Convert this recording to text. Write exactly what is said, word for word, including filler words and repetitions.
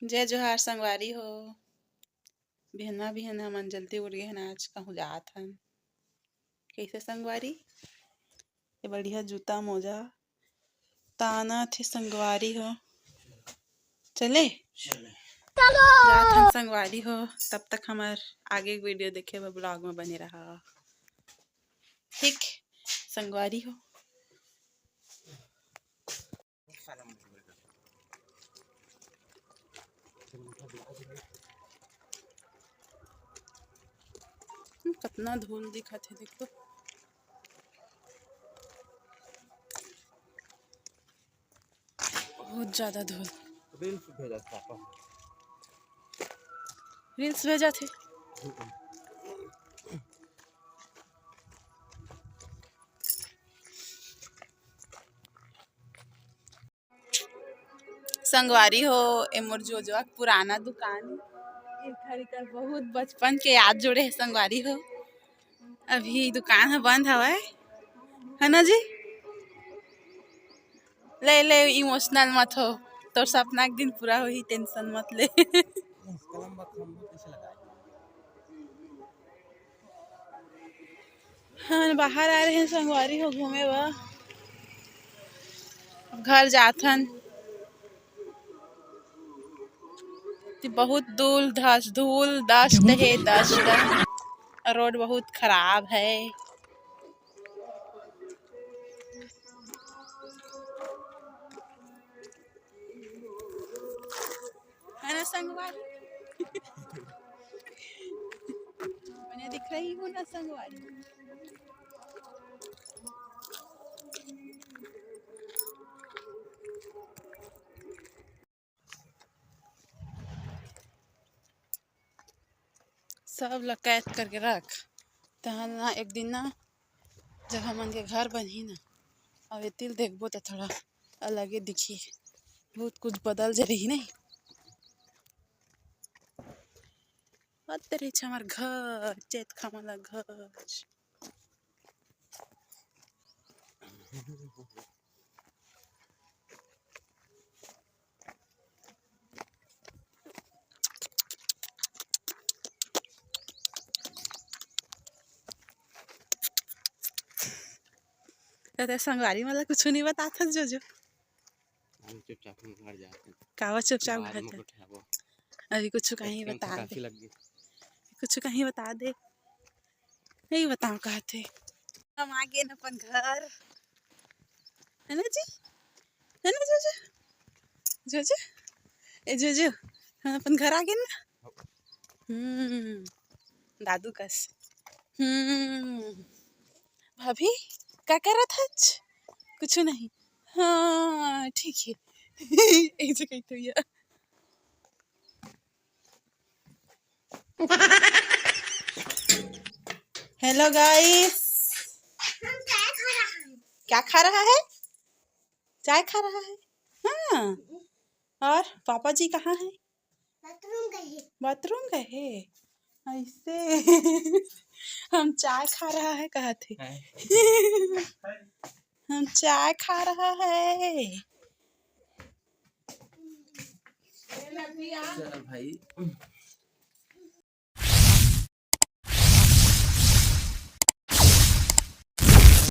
जय जोहार संगवारी हो। बिहनवा बिहनवा हमन जल्दी उठ गे हन, आज कहूँ जात हन। कइसे संगवारी? ये बढ़िया जूता मोजा ताना थे संगवारी हो। चले? चले। जात हन संगवारी हो, तब तक हमर आगे के वीडियो देखे बर ब्लॉग में बने रहा। ठीक संगवारी हो। हम्म, कतना धूल दिखत हे, देख तो। बहुत ज्यादा धूल। रील्स भेजत हे पापा। रील्स भेजत हे। संगवारी हो, ए मोर जोजवा के पुराना दुकान ए। एखर, एकर बहुत बचपन के याद जुड़े हे संगवारी हो। अभी दुकान ह बंद हवय, है ना जी? ले, ले, इमोशनल मत हो, तोर सपना एक दिन पूरा होही, टेंशन मत ले। हमन बाहर आए रहे संगवारी हो घूमे बर, अब घर जाथन। बहुत धूल धस, धूल dust हे, dust। रोड बहुत खराब है। है ना संगवारी? मैंने दिख रही हूँ ना संगवारी? सब ला कैद करके रख, तहन ना एक दिन ना जब हमन के घर बनही ना, अब एती ल देखबो त थोड़ा अलगे दिखही, बहुत कुछ बदल जही नहीं। अत रही हमर घर, चैत खामा ला घर। त ते संगवारी मन ला कुछु नहीं बतात हस, जोजो? अभी चुपचाप हम घर जाते हैं। काबर चुपचाप बाद घर में जाते? कुछ है वो। अभी कुछु कहीं एक दिन बता दे। थकासी लग गई। कुछु कहीं बता दे। नहीं बताओ कहत हे। हम आ गेन अपन घर। है ना जी? है ना जोजो? जोजो? ए जोजो, हम अपन घर आ गेन ना? हम्म, दादू कस। हम्म, भाभी, का करत हच? कुछु नहीं। हाँ, ठीक है। ऐसे कही तो यार। Hello guys, क्या खा रहा है? चाय खा रहा है। हाँ, और पापा जी कहाँ है? बाथरूम गए। बाथरूम गए? ऐसे हम चाय खा रहा है कहत हे। हम चाय खा रहा है। चल भाई।